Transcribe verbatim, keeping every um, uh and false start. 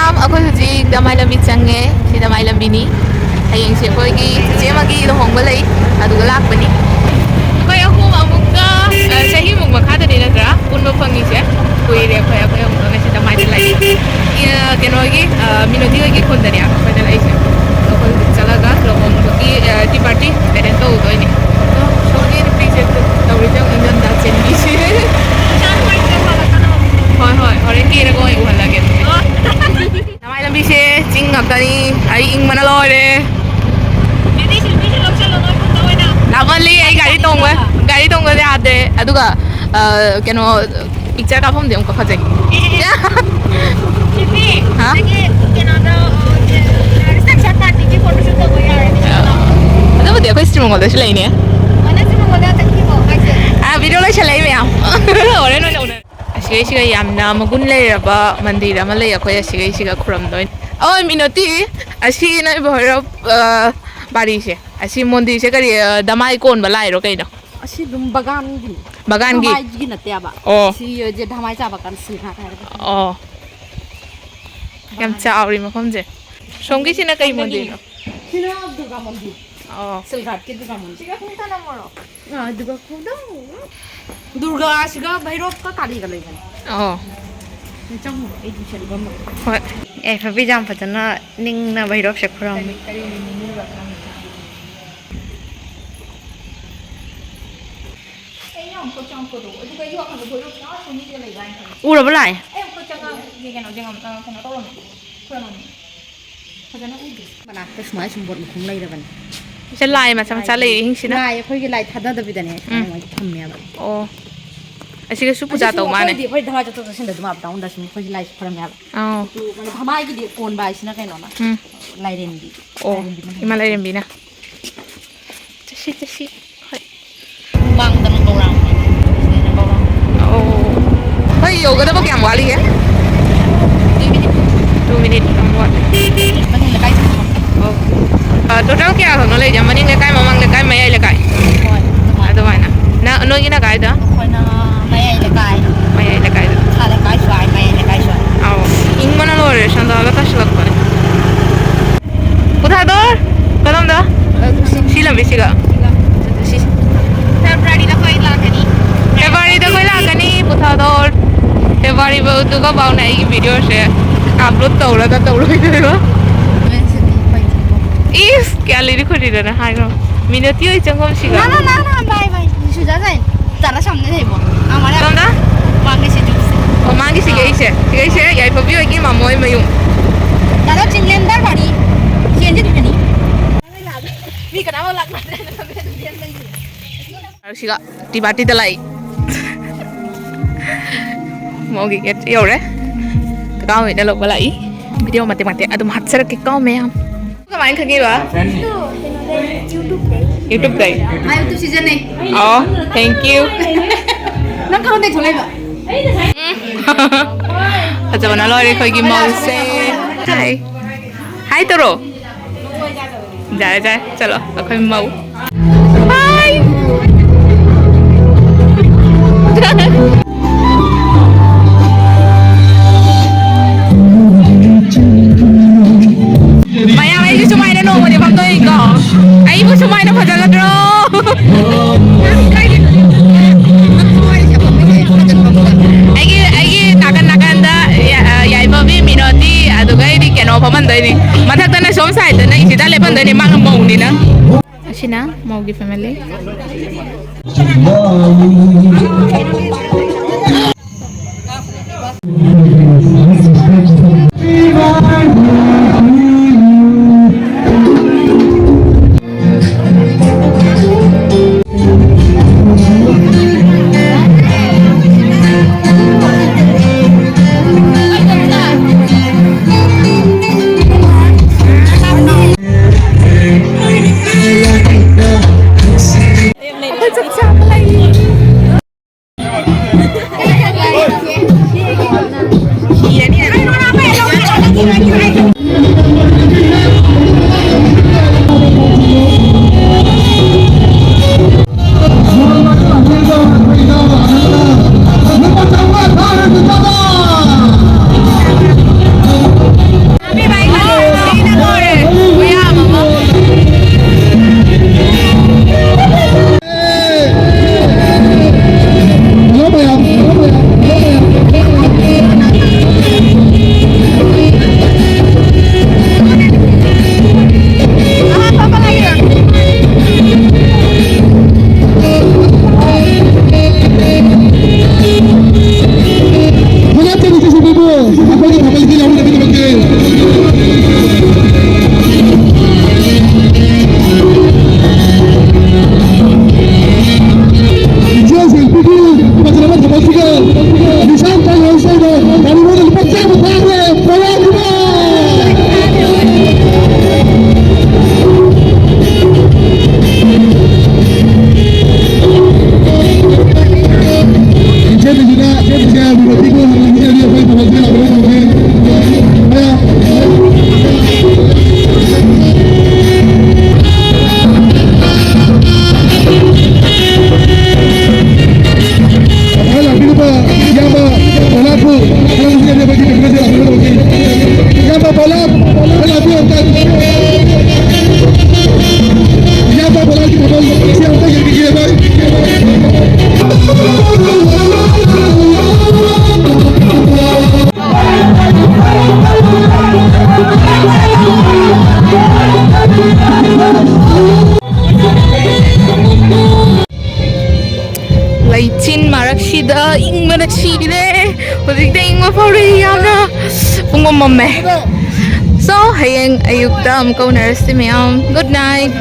ꯑꯩꯈꯣꯏ ꯍꯧꯖꯤꯛ ꯗꯃꯥꯏ ꯂꯝꯕꯤ ꯆꯪꯉꯦ꯫ ꯁꯤ ꯗꯃꯥꯏ ꯂꯝꯕꯤꯅꯤ꯫ ꯍꯌꯦꯡꯁꯦ ꯑꯩꯈꯣꯏꯒꯤ ꯆꯤꯆꯦ ꯑꯃꯒꯤ ꯂꯨꯍꯣꯡꯕ ꯂꯩ, ꯑꯗꯨꯒ ꯂꯥꯛꯄꯅꯤ꯫ ꯑꯩꯈꯣꯏ ꯑꯍꯨꯝ ꯑꯃꯨꯛꯀ, ꯑ, ꯆꯍꯤꯃꯨꯛ ꯃꯈꯥꯗꯅꯤ ꯅꯠꯇ꯭ꯔꯥ ꯄꯨꯟꯕ ꯐꯪꯉꯤꯁꯦ? ꯀꯨꯏꯔꯦ ꯑꯩꯈꯣꯏ, ꯑꯩꯈꯣꯏ ꯑꯍꯨꯝ ꯉꯁꯤ ꯗꯃꯥꯏꯗ ꯂꯩ꯫ ꯑ, ꯀꯩꯅꯣꯒꯤ, ꯑ, ꯃꯤꯅꯣꯗꯤ ꯍꯣꯏꯒꯤ ꯈꯨꯟꯗꯅꯦ ꯑꯩꯈꯣꯏꯅ ꯂꯩꯁꯦ꯫ ꯑꯩꯈꯣꯏ ꯍꯧꯖꯤꯛ ꯆꯠꯂꯒ ꯂꯨꯍꯣꯡꯕꯒꯤ, ꯑ, tea party attend ꯇꯧꯗꯣꯏꯅꯦ꯫ ꯑꯗꯣ ꯁꯣꯝꯒꯤ ꯅꯨꯄꯤꯁꯦ ꯇꯧꯔꯤꯁꯦ ꯌꯦꯡꯉꯣ, ꯏꯪꯊꯝꯊꯥ ꯆꯦꯟꯕꯤꯁꯦ꯫ ꯍꯣꯏ, ꯍꯣꯏ, ꯍꯣꯔꯦꯟ ꯀꯦꯔꯒ ꯑꯣꯏꯅ ꯎꯍꯜꯂꯒꯦ ꯑꯗꯨꯗꯤ꯫ ꯅꯃꯥꯏ ꯂꯝꯕꯤꯁꯦ ꯆꯤꯡ ꯉꯥꯛꯇꯅꯤ꯫ ꯑꯩ ꯏꯪꯕꯅ ꯂꯣꯏꯔꯦ꯫ ꯂꯥꯞꯃꯜꯂꯤ, ꯑꯩ ꯒꯥꯔꯤ ꯇꯣꯡꯕ, ꯒꯥꯔꯤ ꯇꯣꯡꯕ ꯌꯥꯗ꯭ꯔꯦ꯫ ꯑꯗꯨꯒ, ꯑ, ꯀꯩꯅꯣ, picture ꯀꯥꯞꯐꯝꯗꯤ ꯑꯃꯨꯛꯀ ꯐꯖꯩ꯫ ꯍꯥ? ꯑꯗꯨꯕꯨꯗꯤ ꯑꯩꯈꯣꯏ ꯁ꯭ꯔꯤ ꯃꯪꯒꯣꯜꯗꯁꯨ ꯂꯩꯅꯦ꯫ ꯑ, video ꯂꯣꯏꯁꯜꯂꯛꯏ ꯃꯌꯥꯝ꯫ ꯍꯣꯔꯦꯟ ꯑꯣꯏꯅ ꯎꯅꯔꯦ꯫ ꯑꯁꯤꯒꯩꯁꯤꯒ ꯌꯥꯝꯅ ꯃꯒꯨꯟ ꯂꯩꯔꯕ ꯃꯟꯗꯤꯔ ꯑꯃ ꯂꯩ ꯑꯩꯈꯣꯏ ꯑꯁꯤꯒꯩꯁꯤꯒ ꯈꯨꯔꯨꯝꯗꯣꯏꯅꯦ꯫ ꯑꯣ, ꯃꯤꯅꯣꯇꯤ, ꯑꯁꯤ ꯅꯣꯏ ꯕꯣꯍꯩꯔꯣꯞ, ꯑ, ꯕꯥꯔꯤꯁꯦ, ꯑꯁꯤ ꯃꯟꯗꯤꯔꯁꯦ ꯀꯔꯤ, ꯑ, ꯗꯃꯥꯏ ꯀꯣꯟꯕ ꯂꯥꯏꯔꯣ ꯀꯩꯅꯣ? ꯑꯁꯤ ꯑꯗꯨꯝ ꯕꯒꯥꯟꯒꯤꯅꯤ꯫ ꯕꯒꯥꯟꯒꯤ? ꯗꯃꯥꯏꯒꯤ ꯅꯠꯇꯦꯕ꯫ ꯑꯣ꯫ ꯁꯤ ꯖꯦ ꯗꯃꯥꯏ ꯆꯥꯕ ꯀꯥꯟꯗ ꯁꯤꯜ ꯍꯥꯏꯔꯒ꯫ ꯑꯣ꯫ ꯌꯥꯝ ꯆꯥꯎꯔꯤ ꯃꯐꯝꯁꯦ꯫ ꯁꯣꯝꯒꯤꯁꯤꯅ ꯀꯩ ꯃꯟꯗꯤꯔꯅꯣ? ꯁꯤꯅ ꯗꯨꯔꯒꯥ ꯃꯟꯗꯤꯔ꯫ ꯑꯣ꯫ ꯁꯤꯜ ꯒꯥꯠꯀꯤ ꯗꯨꯔꯒꯥ ꯃꯟꯗꯤꯔ꯫ ꯁꯤꯒ ꯈꯨꯟ ꯁꯥꯟꯅꯃꯣꯔꯣ? ꯑꯥ, ꯑꯗꯨꯒ ꯈꯨꯗꯝ ꯗꯨꯔꯒꯥꯁꯤꯒ ꯚꯩꯔꯣꯞꯀ ꯀꯥꯂꯤꯒ ꯂꯩꯕꯅꯦ꯫ ꯑꯣ꯫ ꯅꯪ ꯆꯪꯉꯨꯔꯣ, ꯑꯩ ꯗꯤꯁꯦꯝꯕꯔ ꯃ-, ꯍꯣꯏ꯫ ꯌꯥꯏꯐꯕꯤ ꯌꯥꯝ ꯐꯖꯅ ꯅꯤꯡꯅ ꯚꯩꯔꯣꯞꯁꯦ ꯈꯨꯔꯝꯃꯤ꯫ ꯀꯔꯤ, ꯀꯔꯤ ꯅꯤꯡꯉꯤꯕ ꯈꯪꯗꯦ꯫ ꯑꯩ ꯌꯥꯝ ꯀꯣꯏ ꯆꯪꯉꯛꯄꯗꯣ, ꯑꯗꯨꯒ ꯑꯩ ꯋꯥꯈꯜꯗ ꯚꯩꯔꯣꯞ ꯌꯥꯎꯔꯁꯨ ꯃꯤꯗꯤ ꯂꯩꯕ ꯍꯥꯏꯅ ꯈꯜꯂꯤ꯫ ꯎꯔꯕ ꯂꯥꯏ? ꯑꯩ ꯑꯃꯨꯛꯀ ꯆꯪꯉꯛꯑꯒꯦ, ꯀꯩꯅꯣ, ꯌꯦꯡꯉꯝ-, ꯑ, ꯀꯩꯅꯣ ꯇꯧꯔꯝꯃꯦ, ꯈꯨꯔꯝꯃꯝꯃꯦ꯫ ꯐꯖꯅ ꯎꯗꯦ꯫ ꯃꯅꯥꯛꯇ ꯁꯨꯃꯥꯏꯅ ꯁꯨꯝ ꯕꯣꯠ ꯃꯈꯨꯝ ꯂꯩꯔꯕꯅꯤ꯫ ꯁꯤꯗ ꯂꯥꯏ ꯃꯆꯥ ꯃꯆꯥ ꯂꯥꯏꯒꯤ, ꯂꯩꯔꯤ ꯏꯁꯤꯡꯁꯤꯅ꯫ ꯂꯥꯏ ꯑꯩꯈꯣꯏꯒꯤ ꯂꯥꯏ ꯊꯥꯗꯗꯕꯤꯗꯅꯦ, ꯎꯝ꯫ ꯁꯨꯃꯥꯏꯅ ꯊꯝꯃꯦꯕ꯫ ꯑꯣ꯫ ꯑꯁꯤꯒꯁꯨ ꯄꯨꯖꯥ ꯑꯁꯤꯁꯨ ꯇꯧ ꯃꯥꯅꯦ꯫ ꯑꯩꯈꯣꯏꯗꯤ ꯑꯩꯈꯣꯏ ꯙꯔꯃ ꯆꯠꯊꯣꯛ ꯆꯠꯁꯤꯟꯗ ꯑꯗꯨꯝ up down ꯗ ꯁꯨꯝ ꯑꯩꯈꯣꯏꯒꯤ ꯂꯥꯏꯁꯨ ꯈꯣꯏꯔꯝꯃꯦꯕ꯫ ꯑꯥꯎ꯫ ꯑꯗꯨ ꯃꯥꯅꯦ, ꯙꯃꯥꯏꯒꯤꯗꯤ ꯀꯣꯟꯕ ꯍꯥꯏꯁꯤꯅ ꯀꯩꯅꯣꯅ? ꯎꯝ꯫ ꯂꯥꯏꯔꯦꯝꯕꯤ꯫ ꯑꯣ, ꯂꯥꯏꯔꯦꯝꯕꯤꯅ ꯏꯃꯥ ꯍꯦꯟꯕ꯫ ꯂꯥꯏꯔꯦꯝꯕꯤꯅ꯫ ꯆꯠꯁꯤ, ꯆꯠꯁꯤ꯫ ꯍꯣꯏ꯫ ꯃꯥꯡꯗꯅ ꯒꯧꯔꯥꯡ꯫ ꯁꯤꯗꯩꯅ ꯒꯧꯔꯥꯡ꯫ ꯑꯣ꯫ ꯍꯣꯏ, ꯌꯧꯒꯗꯕ ꯀꯌꯥꯝ ꯋꯥꯠꯂꯤꯒꯦ? Two minute ꯑꯃ ꯋꯥꯠꯂꯤ꯫ ꯃꯅꯤꯡ ꯂꯩꯀꯥꯏ ꯆꯠꯄ꯫ ꯑꯣ꯫ ꯑ, total ꯀꯌꯥ ꯈꯛꯅꯣ ꯂꯩꯁꯦ? ꯃꯅꯤꯡ ꯂꯩꯀꯥꯏ, ꯃꯃꯥꯡ ꯂꯩꯀꯥꯏ, ꯃꯌꯥꯏ ꯂꯩꯀꯥꯏ? ꯍꯣꯏ, ꯑꯗꯨꯃꯥꯏꯅ꯫ ꯑꯗꯨꯃꯥꯏꯅ꯫ ꯅ-, ꯅꯣꯏꯒꯤꯅ ꯀꯥꯏꯗ? ꯑꯩꯈꯣꯏꯅ ꯃꯌꯥꯏ ꯂꯩꯀꯥꯏ꯫ ꯃꯌꯥꯏ ꯂꯩꯀꯥꯏꯗ꯫ ꯃꯈꯥ ꯂꯩꯀꯥꯏꯁꯨ ꯍꯥꯏ, ꯃꯌꯥꯏ ꯂꯩꯀꯥꯏꯁꯨ ꯍꯥꯏ꯫ ꯑꯧ꯫ ꯏꯪꯕꯅ ꯂꯣꯏꯔꯦ ꯁꯣꯝꯗ꯫ ꯁꯤꯒ꯫ ꯁꯤ꯫ February-ꯗ ꯑꯩꯈꯣꯏ ꯂꯥꯛꯀꯅꯤ꯫ February-ꯗ ꯑꯩꯈꯣꯏ ꯂꯥꯛꯀꯅꯤ, ꯄꯨꯊꯗꯣꯔ꯫ February ꯐꯥꯎꯗꯨꯒ ꯄꯥꯎꯅ ꯑꯩꯒꯤ video-ꯁꯦ upload ꯇꯧꯔꯒ ꯇꯧꯔꯣꯏꯗꯣꯏꯔꯣ? ꯏꯁ, ꯀꯌꯥ ꯂꯤꯔꯤ ꯈꯨꯔꯤꯗꯅ ꯍꯥꯏꯈ꯭ꯔꯣ꯫ ꯃꯤꯅꯠꯇꯤ ꯑꯣꯏ ꯆꯪꯐꯝꯁꯤꯒ꯫ ꯅ, ꯅ, ꯅ, ꯅ, bye, bye. ꯁꯨꯖꯥ ꯖꯥꯏꯟ꯫ ꯇꯔꯥ ꯁꯝꯅ ꯂꯩꯕꯣ꯫ ꯑꯃꯔ꯫ ꯁꯣꯝꯗ? ꯃꯥꯡꯒꯤ ꯁꯤ ꯖꯨꯁ꯫ ꯑꯣ, ꯃꯥꯡꯒꯤ ꯁꯤꯒꯩꯁꯦ꯫ ꯁꯤꯒꯩꯁꯦ ꯌꯥꯏꯐꯕꯤ ꯍꯣꯏꯒꯤ ꯃꯃꯣꯏ ꯃꯌꯨꯝ꯫ ꯗꯥꯗꯥ ꯆꯤꯡꯂꯦꯟ ꯗꯔꯕꯥꯔꯤ꯫ ꯁꯤ ꯑꯦꯟ ꯖꯤ ꯗꯨꯀꯥꯟꯅꯤ꯫ ꯃꯤ ꯀꯅꯥꯃꯨꯛ ꯂꯥꯛꯅꯗ꯭ꯔꯦ꯫ ꯁꯤꯒ ꯇꯤ ꯄꯥꯔꯇꯤꯗ ꯂꯥꯛꯏ꯫ ꯃꯧꯒꯤ gate ꯌꯧꯔꯦ꯫ ꯀꯀꯥ ꯍꯣꯏꯅ ꯂꯧꯕ ꯂꯥꯛꯏ꯫ Video ꯃꯇꯦꯛ ꯃꯇꯦꯛ ꯑꯗꯨꯝ ꯍꯥꯞꯆꯔꯛꯀꯦꯀꯣ ꯃꯌꯥꯝ꯫ ꯀꯃꯥꯏꯅ ꯈꯪꯉꯤꯕ? YouTube-ꯇꯩ꯫ ꯑꯩ YouTube ꯁꯤꯖꯤꯟꯅꯩ꯫ ꯑꯣ, thank you꯫ ꯅꯪ ꯀꯔꯝꯗꯩ ꯊꯣꯛꯂꯛꯏꯕ? ꯎꯝ꯫ ꯐꯖꯕꯅ ꯂꯣꯏꯔꯦ ꯑꯩꯈꯣꯏꯒꯤ ꯃꯧꯁꯦ꯫ Hi꯫ Hi ꯇꯧꯔꯣ꯫ ꯌꯥꯔꯦ, ꯌꯥꯔꯦ꯫ ꯆꯠꯂꯣ, ꯑꯩꯈꯣꯏ ꯃꯧ꯫ Hi꯫ ꯃꯌꯥꯝ, ꯑꯩꯁꯨ ꯁꯨꯃꯥꯏꯅ ꯅꯣꯡꯃꯗꯤ ꯐꯝꯗꯣꯛꯏꯀꯣ꯫ ꯑꯩꯕꯨ ꯁꯨꯃꯥꯏꯅ ꯐꯖꯒꯗ꯭ꯔꯣ? ꯑꯩꯒꯤ, ꯑꯩꯒꯤ ꯅꯥꯀꯟ ꯅꯥꯀꯟꯗ ꯌꯥ-, ꯌꯥꯏꯐꯕꯤ, ꯃꯤꯅꯣꯇꯤ, ꯑꯗꯨꯒ ꯑꯩꯗꯤ ꯀꯩꯅꯣ ꯐꯝꯍꯟꯗꯣꯏꯅꯤ꯫ ꯃꯊꯛꯇꯅ ꯁꯣꯝ side-ꯇꯅ ꯏꯁꯤꯇꯥ ꯂꯦꯞꯍꯟꯗꯣꯏꯅꯤ, ꯃꯥꯅ ꯃꯧꯅꯤꯅ꯫ ꯑꯁꯤꯅ ꯃꯧꯒꯤ family꯫ ꯁꯤꯗ ꯏꯪꯕꯅ ꯁꯤꯔꯦ꯫ ꯍꯧꯖꯤꯛꯇ ꯏꯪꯕ ꯐꯥꯎꯔꯦ ꯌꯥꯝꯅ꯫ ꯄꯨꯡ ꯑꯃ ꯃꯝꯃꯦ꯫ So, ꯍꯌꯦꯡ ꯑꯌꯨꯛꯇ ꯑꯃꯨꯛ ꯀꯧꯅꯔꯁꯤ ꯃꯌꯥꯝ꯫ Good night.